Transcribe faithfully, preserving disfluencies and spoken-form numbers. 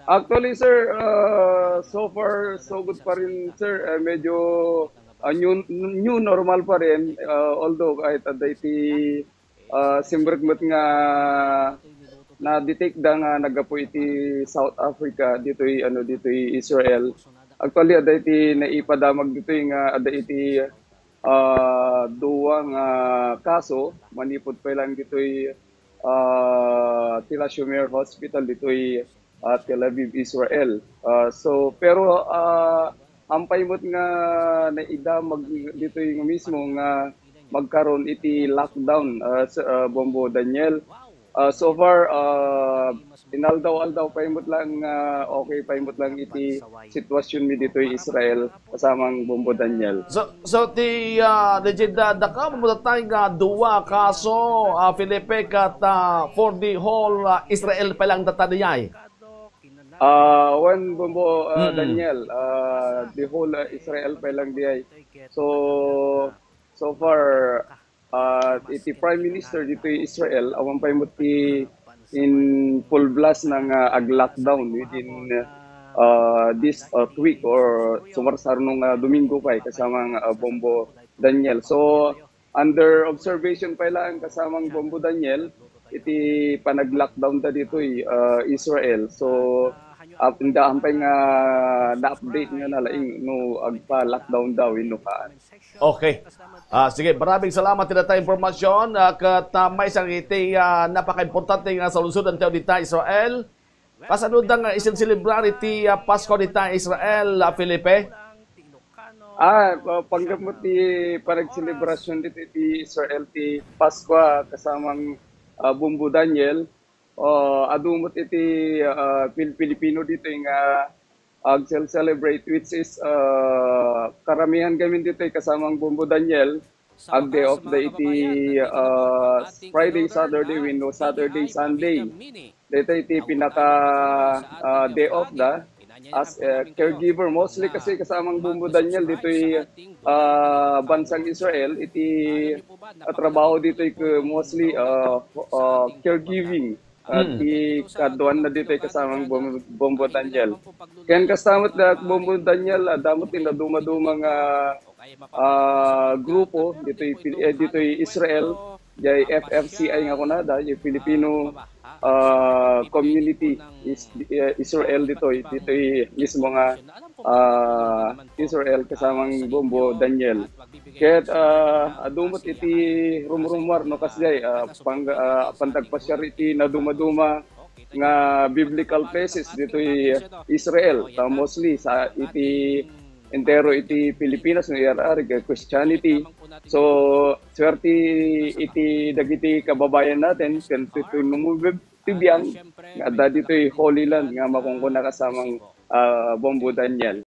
Actually, sir, ah, so far, so good pa rin, sir. Ah, medyo, ah, new, new normal pa rin. Ah, although kahit adda iti, ah, simrekmet nga na-detect da nga naggapu iti South Africa, ditoy, ano, ditoy Israel. Actually, adda iti naipadamag ditoy nga adda iti, ah, duwa nga kaso, manipud pay lang ditoy, ah, Tell Assoumer Hospital ditoy, ah, Tel Aviv, Israel. Ah, so, pero, ah, ampay met nga naidamag ditoy nga mismo nga magkaron iti lockdown, ah, sa, ah, Bombo Daniel. Ah, so far, ah, inaldaw-aldaw pay met lang, ah, okay pay met lang iti sitwasyon mi ditoy Israel, kasamang Bombo Daniel. So, so ti, ah, di da, dakam mo datay nga dua kaso, ah, Felipe, kat, ah, for the whole, ah, Israel pa lang data diay? Ah, wen, Bombo, ah, Mm. Daniel, ah, the whole, ah, Israel pa lang diay. So, so far, ah, iti Prime Minister ditoy Israel, awan pay met ti in full blast nga ag-lockdown within, ah, this, ah, week or sumarsarno nga Domingo pay, kasamang, ah, Bombo Daniel. So, under observation pay lang, kasamang Bombo Daniel, iti panag-lockdown da ditoy, ah, Israel. So, ap-, inda ampay nga na-update nga nalaing no agpa-lockdown da wenno kaan. Okay. Ah, sige, maraming salamat iti dayta impormasyon. Ah, ket, ah, maysa iti, ah, napakaimportante nga saludsod dayta dita Israel. Kasano da nga isinselebrar iti, ah, Pasko dita Israel, ah, Felipe? Ah, pa-, panggep met ti panagselebrasyon ditoy iti Israel ti Pasko, kasamang, ah, Bombo Daniel. Ah, adu met iti, ah, Pil-, Pilipino ditoy nga agsel-celebrate, which is, ah, karamihan gamin ditoy kasamang Bombo Daniel, ag-day off da iti, ah, Friday, Saturday, wenno Saturday, Sunday. Dayta iti pinaka, ah, day off da as a caregiver. Mostly kasi kasamang Bombo Daniel ditoy, ah, bansang Israel, iti, ah, trabaho ditoy ke-, mostly, ah, ah, caregiving. Ah, Mm. ti kaduan na ditoy kasamang Bom-, Bombo Daniel. Ken kasta met da Bombo Daniel, ah, adda met ti naduma-duma nga, ah, grupo ditoy Pil-, eh, ditoy Israel, jay F F C I nga kunada, jay Filipino, ah, community is, eh, Israel ditoy, ditoy mismo nga, ah, Israel kasamang Bombo Daniel. Ket, ah, adu met iti rumrumuar no kasjay, ah, pang-, ah, pantagpasiar iti naduma-duma nga biblical places ditoy Israel, ta mostly sa iti entero iti Pilipinas no iyar-arig, eh, Christianity. So, suerte iti dagiti kababayan natin ken ti tumungpet ti biag nga adda ditoy Holy Land nga makunkuna kasamang, ah, Bombo Daniel.